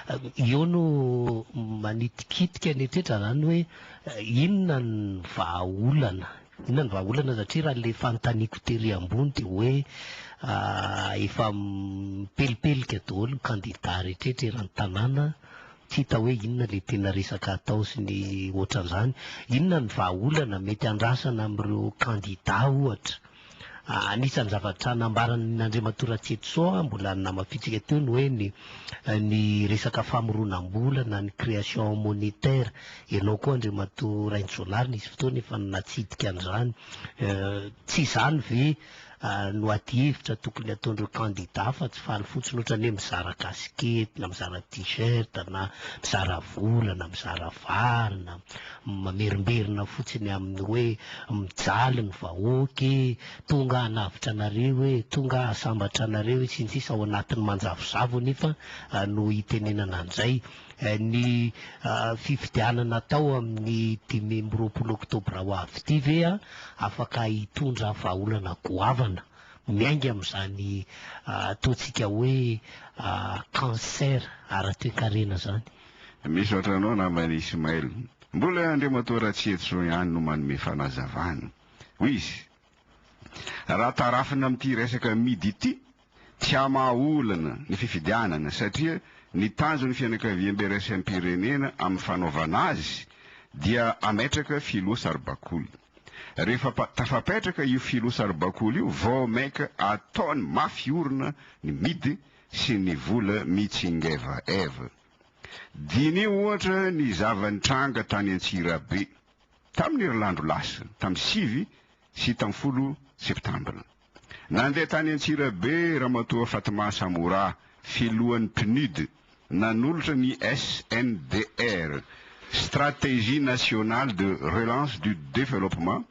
Eo no manitikitika ny eritreritra zany hoe inona ny vahaolana? Inona ny vahaolana satria raha le fanontaniako tery ambony dia hoe efa mipelipelika daholo ny kandida rehetra eran'ny tanàna, tsy hita hoe inona le tena resaka atao sy ny ohatran'izany. Inona ny vahaolana mety andrasana amin'ireo kandida ohatra? Anisan'ny zavatra nambaran'ny Andriamatoa Ratsietison mbola namafintsika teo ny hoe ny ny resaka famoronam-bola na ny création monétaire. Ianao koa Andriamatoa Rainitsonary nisy fotoana efa natsidika an'izany. Tsy izany ve no adihevitra tokony hataon'ireo kandida fa tsy faly fotsiny ohatran'ny hoe mizara kasikety na mizara t-shirt na mizara vola na mizara vary na mamerimberina fotsiny amin'ny hoe mijaly ny vahoaka e, tonga hanavotra anareo e, tonga hahasambatra anareo e, sy ny sisa ao anatin'ny manjavozavo anefa no itenenana an'izay. Ny fifidianana atao amin'ny 25 oktobra ho avy ity ve afaka hitondra vahaolana goavana miainga amin'izany ataontsika hoe cancer ara-toekarena izany? Misaotra anao namana Ismaël. Mbola Andriamatoa Ratsietison ihany no manome fanazavana. Hoy izy, Raha tarafina amin'ity resaka midy ity, tsy hamaha olana ny fifidianana satria ny tanjon'ny fianakaviambe iraisam-pirenena amin'ny fanaovana azy dia hametraka filoha saribakoly. Rehefa tafapetraka io filoha saribakoly io vao mainka ataony mafy orina ny midy sy ny vola mitsingevaeva. Diniho ohatra ny zava-nitranga tany Antsirabe tamin'ny herinandro lasa, tamin'ny 9 sy tamin'ny 10 septambra. Nandeha tany Antsirabe Ramatoa Fatma Samoura, filohan'ny PNUD, nanolotra ny SNDR, Stratégie Nationale de Relance du Développement,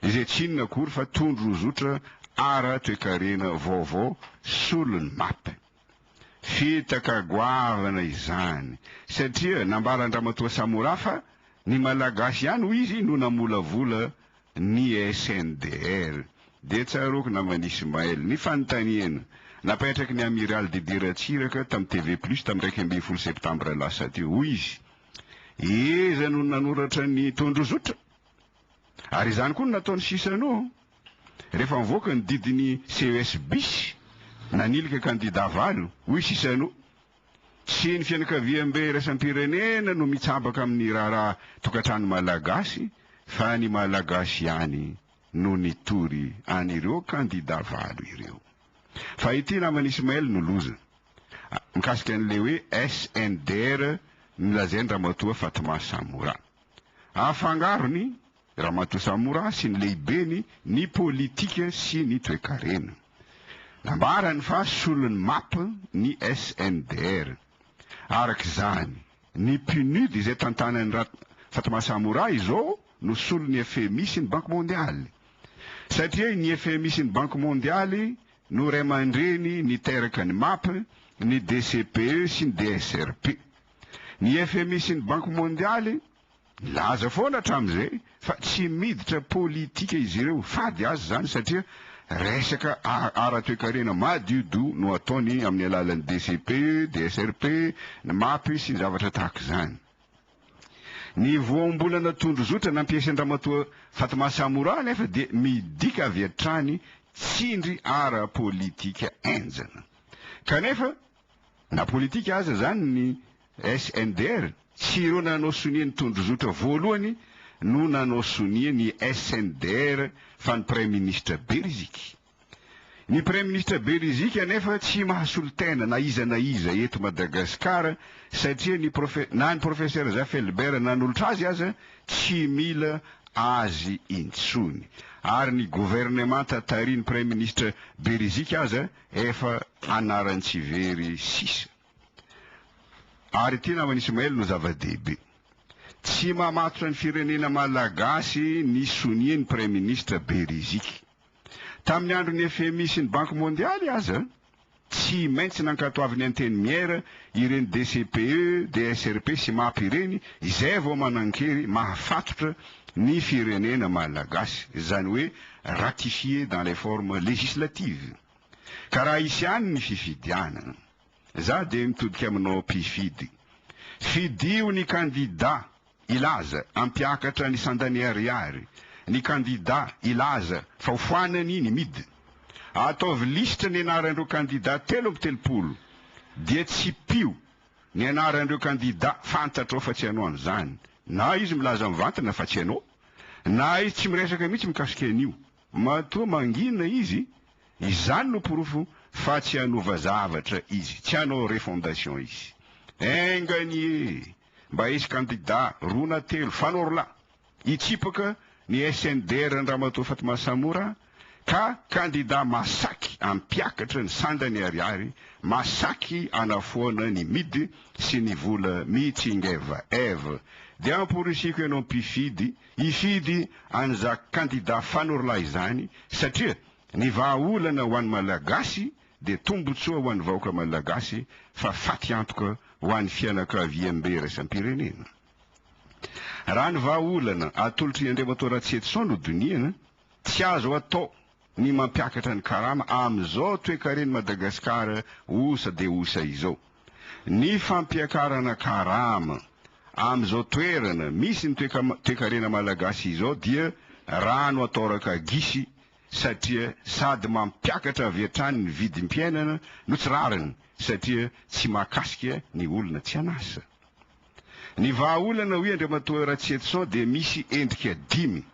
izay tsy inona akory fa tondrozotra ara-toekarena vaovao solon'ny map. Fitaka goavana izany, satria nambaran-dRamatoa Samora fa ny Malagasy ihany, hoy izy, no namolavola ny SNDR. Dia tsaroako naman'i Ismaël, ny fanontaniana napetraky ny Amiraly Didier Ratsiraka tamin'ny TV Plus tamin'ny 11 septambra lasa teo. Hoy izy, Iza no nanoratra ny tondrozotra? Ary izany koa no nataon'i Chissano rehefa nivoaka ny didin'ny CES bis nanilika kandida valo, hoy Chissano. Tsy ny fianakaviambe iraisam-pirenena no mitsabaka amin'ny raharaha tokantrano malagasy fa ny Malagasy ihany no nitory an'ireo kandida valo ireo. Fa ity naman'i Ismaël no loza. Mikasika an'ilay hoe SNDR nolazain-dRamatoa Fatma Samoura. Afangarony Ramatoa Samora sy ny lehibeny ny politika sy ny toekarena. Nambarany fa solon'ny map ny SNDR. Araka izany, ny PNUD izay tantanan'i Ra Fatma Samora izao no solon'ny fmi sy ny Banky Mondialy. Satria ny fmi sy ny Banky Mondialy no ray aman-dreny niteraka ny map, ny DCPE sy ny DSRP. Ny fmi sy ny Banky Mondialy nilaza foana hatramin'izay fa tsy miditra politika izy ireo, fady aza izany satria resaka ara-toekarena madiodio no ataony amin'ny alalan'ny DCP, DSRP, ny map sy ny zavatra tahaka izany. Ny voambolana tondrozotra nampiasain-dRamatoa Fatma Samoura anefa dia midika avy hatrany tsindry ara-politika henjana. Kanefa Na politika aza izany ny SNDR, tsy ireo nanao sonia ny tondrozotra voalohany no nanao sonia ny SNDR fa ny Praiminisitra Beriziky. Ny Praiminisitra Beriziky anefa tsy mahasolo tena na iza na iza eto Madagasikara satria ny Profe na ny Professeur Zafy Albert nanolotra azy aza tsy mila azy intsony. Ary ny governemanta tarihin'ny Praiminisitra Beriziky aza Efa anaran-tsy very sisa. Ary ity naman'i Ismaël no zava-dehibe. Tsy mamatotra ny firenena malagasy ny sonia ny Praiminisitra Beriziky. Tamin'ny andron'ny fmi sy ny Banky Mondialy aza, tsy maintsy nankatoavin'ny Antenimiera ireny DCPE, DSRP sy map ireny izay vao manan-kery mahafatotra ny firenena malagasy, izany hoe ratifié dans les formes législatives. Ka raha hisy ihany ny fifidianana. Za dia mitodika aminao mpifidy. Fidio ny kandida hilaza hampiakatra ny sandan'ny ariary, ny kandida hilaza fa ho foanany ny mid. Ataovy lisitra ny anaran'ireo kandida 33 dia tsipio ny anaran'ireo kandida fantatrao fa tsy hanao an'izany. Na izy milaza mivantana fa tsy hanao, na izy tsy miresaka mihitsy mikasika an'io. Matoa mangina izy, izany no porofo fa tsy hanova zavatra izy, tsy hanao refondation izy. Enga anie mba hisy kandida roa na telo, fanorolahy, hitsipaka ny SNDR an-dRamatoa Fatma Samoura ka kandida masaky hampiakatra ny sandany ariary, masaky hanafoana ny mid sy ny vola mitsingevaheva. Dia amporisiko ianao mpifidy Hifidy an'iza kandida fanorolahy izany satria ny vahaolana ho an'ny Malagasy dia tombotsoa ho an'ny vahoaka Malagasy fa faty antoka ho an'ny fianakaviambe iraisam-pirenena. Raha ny vahaolana atolotr'i Andriamatoa Ratsietison no dinihana, tsy azo atao ny mampiakatra ny karama amin'izao toekaren'i Madagasikara osa dia osa izao. Ny fampiakarana karama amin'izao toerana misy ny toekarena malagasy izao dia rano ataoraka gisy satria sady mampiakatra avy hatrany ny vidim-piainana no tsy rariny satria tsy mahakasika ny olona tsy an'asa. Ny vahaolana hoy Andriamatoa Ratsietison dia misy endrika dimy.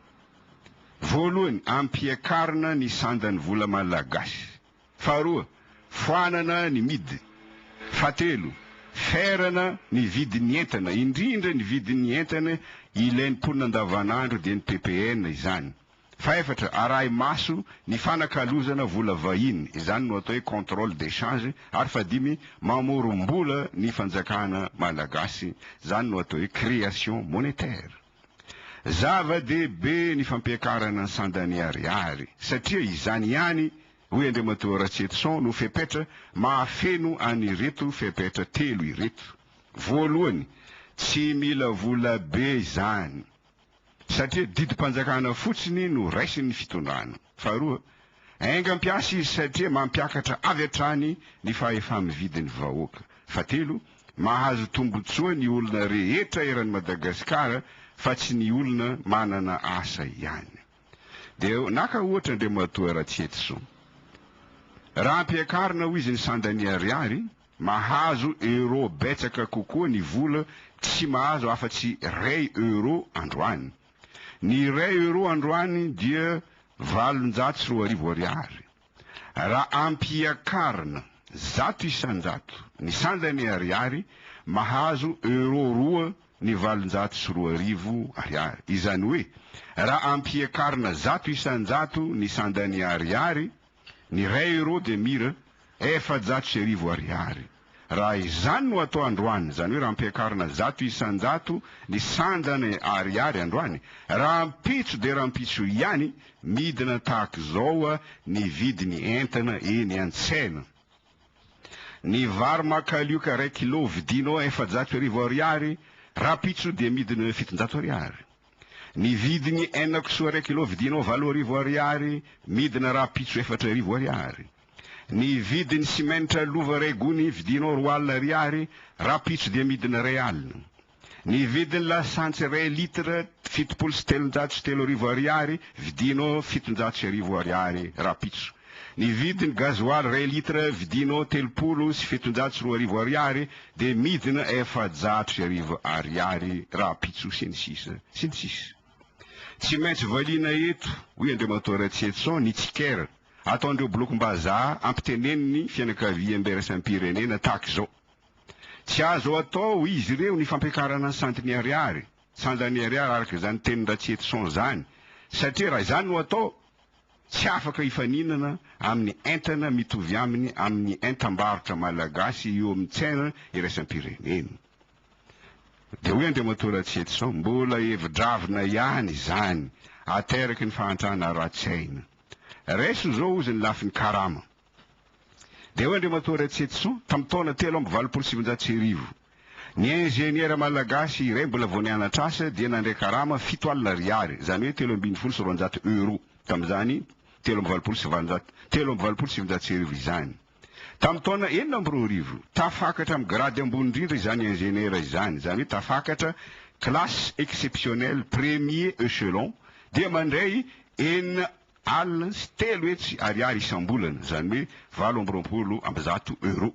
Voalohany, ampiakarina ny sandan'ny vola malagasy. Faharoa, foanana ny mid. Fahatelo, ferana ny vidin'ny entana, indrindra ny vidin'ny entana ilain'ny mponina andavanandro dia ny ppn izany. Fahefatra, arahi-maso ny fanakalozana vola vahiny, izany no atao hoe contrôle d'échange, ary fahadimy, mamorom-bola ny fanjakana malagasy, izany no atao hoe création monétaire. Zava-dehibe ny fampiakarana ny sandan'ny ariary, satria izany ihany, hoy Andriamatoa Ratsietison, no fepetra mahafeno an'ireto fepetra telo ireto. Voalohany, tsy mila vola be izany. Satria didim-panjakana fotsiny no raisin'ny fitondrana. Faharoa, aingam-piasa izy satria mampiakatra avy hatrany ny fahefa-mividin'ny vahoaka. Fahatelo, mahazo tombotsoa ny olona rehetra eran'i Madagasikara fa tsy ny olona manana asa ihany. Dia naka ohatra Andriamatoa Ratsietisoa. Raha ampiakarina hoy izy ny sandan'ny ariary, Mahazo euro betsaka kokoa ny vola tsy mahazo afa-tsy iray euro androany. Ny iray euro androany dia 2800 ariary. Raha ampiakarina 100% ny sandany ariary, mahazo euro roa ny 2800 ariary. Izany hoe, raha ampiakarina 100% ny sandany ariary, Ny iray euro dia mira 1400 ariary. Raha izany no atao androany, izany hoe raha ampiakarina 100% ny sandany ariary androany, rahampitso dia rahampitso ihany midina tahaka izao ny vidin'ny entana eny an-tsena. Ny vary makalioka iray kilao vidinao 1400 ariary, rahampitso dia midina 700 ariary. Ny vidin'ny henakisoa iray kilao vidinao 8000 ariary, midina rahampitso 4000 ariary. Ny vidin'ny simenitra lova iray gony vidinao 20 ariary, rahampitso dia midina 1000. Ny vidin'ny lasantsy iray litre 370 ariary, vidinao 1700 ariary rahampitso. Ny vidin'ny gazoaly iray litre vidinao 2030 ariary dia midina 1400 ariary rahampitso sy ny sisa sy ny sisa. Tsy maintsy valiana eto, hoy Andriamatoa Ratsietison, ny tsikera ataon'ireo blokom-bazaha ampiteneniny fianakaviambe iraisam-pirenena tahaka izao. Tsy azo atao, hoy izy ireo, ny fampiakarana ny santiny ariary, sandany ariary araka izany tenin-dRatsietison izany, satria raha izany no atao, Tsy afaka hifaninana amin'ny entana mitovy aminy amin'ny entam-barotra malagasy eo amin'ny tsena iraisam-pirenena. Dia hoy Andriamatoa Ratsietison, mbola hevi-dravina ihany izany, ateraky ny fahantrana ara-tsaina. Raiso izao hozy ny lafiny karama. Dia hoy Andriamatoa Ratsietison, tamin'ny taona 1983, ny injeniera malagasy iray mbola vao nianatra asa dia nandray karama 70 ariary, izany hoe 213 euros tamin'izany 883 1983 izany. Tamin'ny taona 2006, tafakatra amin'ny grady ambony indrindra izany injeniera izany, izany hoe tafakatra classe exceptionnelle premier echelon, dia mandray 360 ariary isam-bolana, izany hoe 128 euros.